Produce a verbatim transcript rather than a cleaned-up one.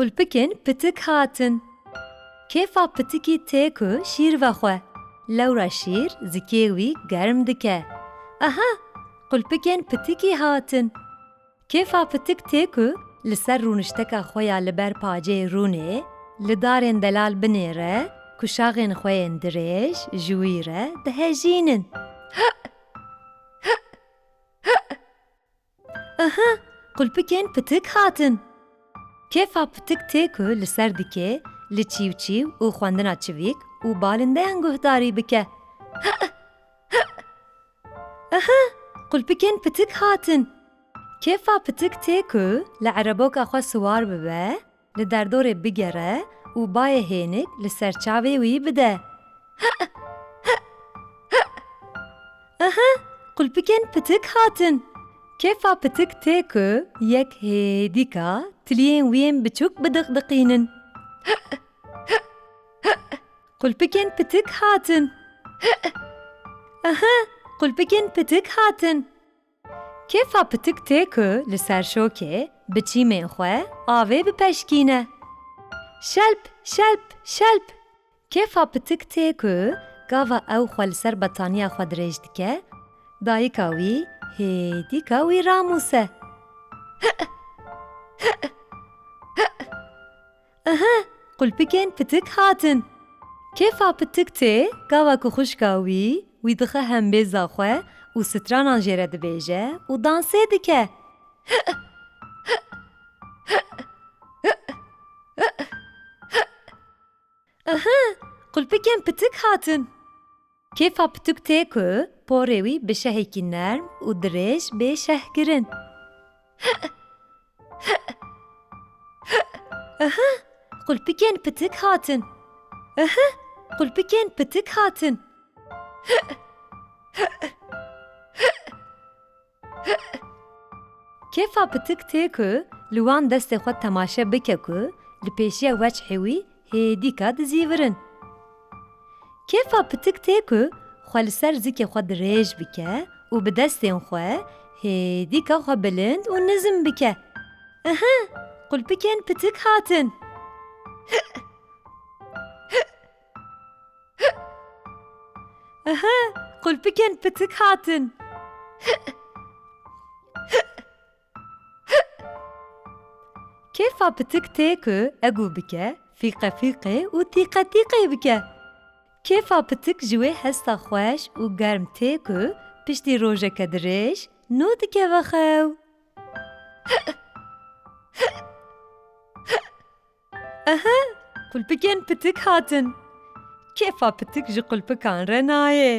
Qulpikên pitik hatin. Kêfa pitikî tê ku şîr vexwe. Lewra şîr zikê wî germ dike. Aha, qulpikên pitikî hatin. Kêfa pitik tê ku li ser rûnişteka xwe ya li ber paceyê rûnê, li darên delal binêre, kuşaxên xwe yên dirêj ji wî re dihejînin. Aha, qulpikên pitik hatin. Kêfa pitik tê ku li ser dikê, li çîwçîw û xwendina çivîk û balindeyan guhdarî bike. Aha, qulpikên pitik hatin. Kêfa pitik tê ku li ereboka xwe siwar bibe, li derdorê bigere û bayê hênik li ser çavê wî bide. Aha, qulpikên pitik hatin. Kêfa pitik tê ku yek hêdîka tiliyên wî yên biçûk bidiqdiqînin. Qulpikên pitik hatin. Aha, qulpikên pitik hatin. Kêfa pitik tê ku li ser şokê bi çîmên xwe avê bipeşkîne. Şelp, şelp, şelp. Kêfa pitik tê ku gava ew xwe li ser betaniya xwe dirêj dike, dayika wî hêdîka wî ramûse. Aha, qulpikên pitik hatin. Kêfa pitik tê gava ku xwişka wî wî dixe hembêza xwe û stranan jê re dibêje û dansê dike. Aha, qulpikên pitik hatin. Kêfa pitik tê ku porê wî bi şehekî nerm û dirêj bê şehkirin. Aha, qulpikên pitik hatin. Aha, qulpikên pitik hatin. Kêfa pitik tê ku li wan destê xwe temaşe bike ku li pêşiya weçhê wî hêdîka dizîvirin. Kêfa pitik tê ku xwe li ser zikê xwe dirêj bike û bi destên xwe hêdîka xwe bilind û nizm bike. Aha, qulpikên pitik hatin. Aha, qulpikên pitik hatin. Kêfa pitik tê ku egû bike, fîqe fîqê û tîqe tîqê bike. Kêfa pitik ji wê hesta xweş û germ tê ku piştî rojeke dirêj nû dikeve xew. Aha, qulpikên pitik hatin. Kêfa pitik ji qulpikan re nayê.